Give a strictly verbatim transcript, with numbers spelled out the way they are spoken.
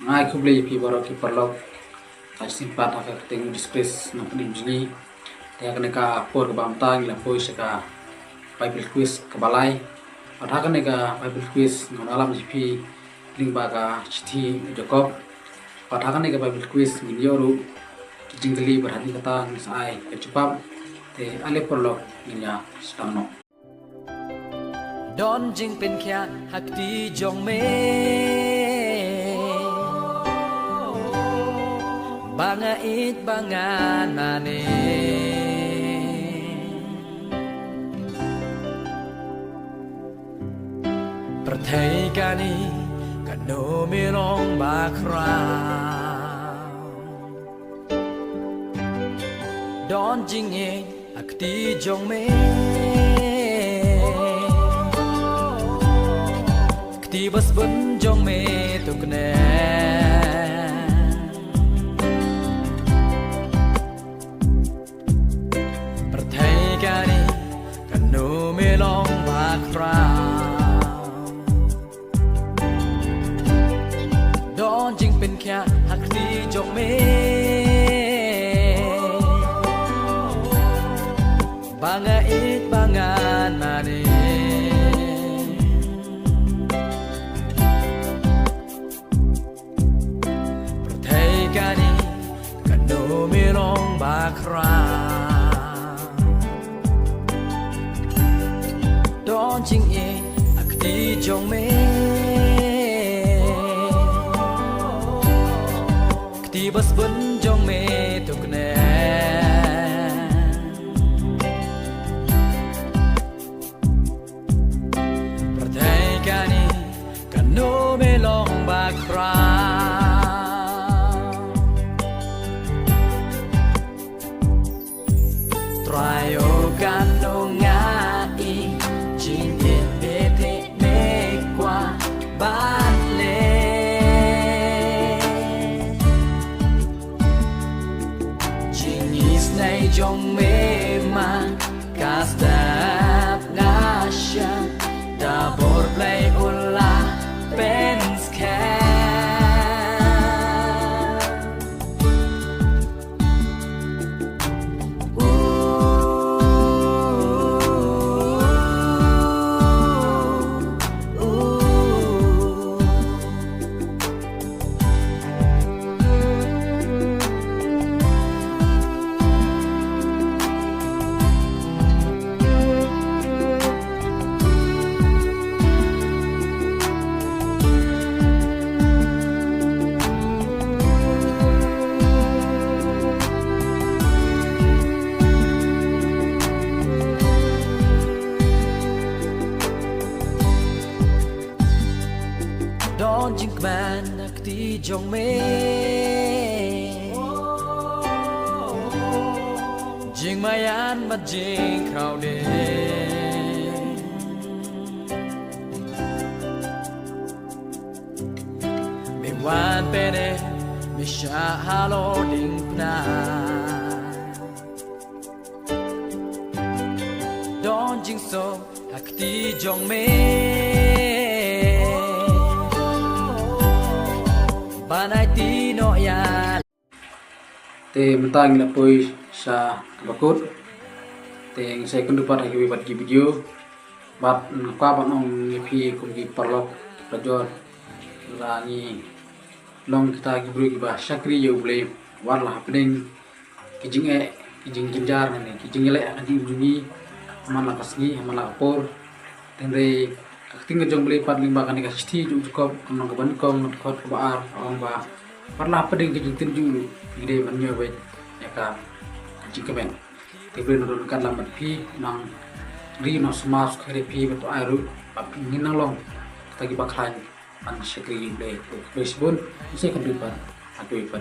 Nga ai khublei ïa phi baroh ki paralok. Ka shisien pat ha ka kyrteng u Jisu Khrist na pdeng jong ngi. Te ha kane ka por kaba mynta ngi la poi sha ka Bible quiz kaba lai. Bad ha kane ka Bible quiz ngan wallam ïa phi lyngba ka shithi u Jakob. Bad ha kane ka Bible quiz ngin ïoh ruh ki jingkylli bad hadien kata ngin sa ai ka jubab. Te ale paralok ngin ïa sdang noh. Don jingpynkhiah ha kti jong me ba nga ïeit ba ngan mane. Pyrthei kane kano me long ba khraw. Don jingïeit ha kti jong me. Kti ba sbun jong me tu kne. Pyrthei kane kano me long ba khraw. Don jingpynkhiah ha kti jong me ba nga ïeit ba ngan mane. Pyrthei kane kano me long ba khraw. Don jingïeit ha kti jong me. Kti ba sbun jong me tu kne. Pyrthei kane kano me long ba khraw. Trai o kano nga i jingïeit beit me kwah ban leh. Jingïeit jong me ma ka step nga sha da bor Blei u la pynskhem. Don jingkmen ha kti jong me. Jingmaïan bad jingkhraw ne. Me wan pyneh, me shah halor diengphna. Don jingsuk ha kti jong me. Ban aiti noh ïa. Te mynta ngi la poi sha kaba kut. Te ngi sa ïakynduh pat ha kiwei pat ki video. Bad nga kwah ban ong ïa phi kum ki paralok, parajor, la ngi long kita ki briew kiba shakri ïa U Blei, wat la hapdeng ki jingeh, ki jingjynjar ne ki jingïaleh ha ka jingim jong ngi, ha man la ka sngi, ha man la ka por. Hynrei ka ktien ka jong U Blei pat lyngba kane ka shithi jong u Jakob, lynnong kaba nyngkong, dkhot kaba ar, ka ong ba wat la hapdeng ki jingtynjuh ruh ngi dei ban ñiew beit ïa ka jingkmen. Te U Blei un don ryngkat lem bad phi, un nang ri, un nang sumar sukher ïa phi, bad to ai ruh ba phin nang long kita kiba khlaiñ ban shakri ïa U Blei. Khublei shibun, ngin sa ïakynduh pat ha kiwei pat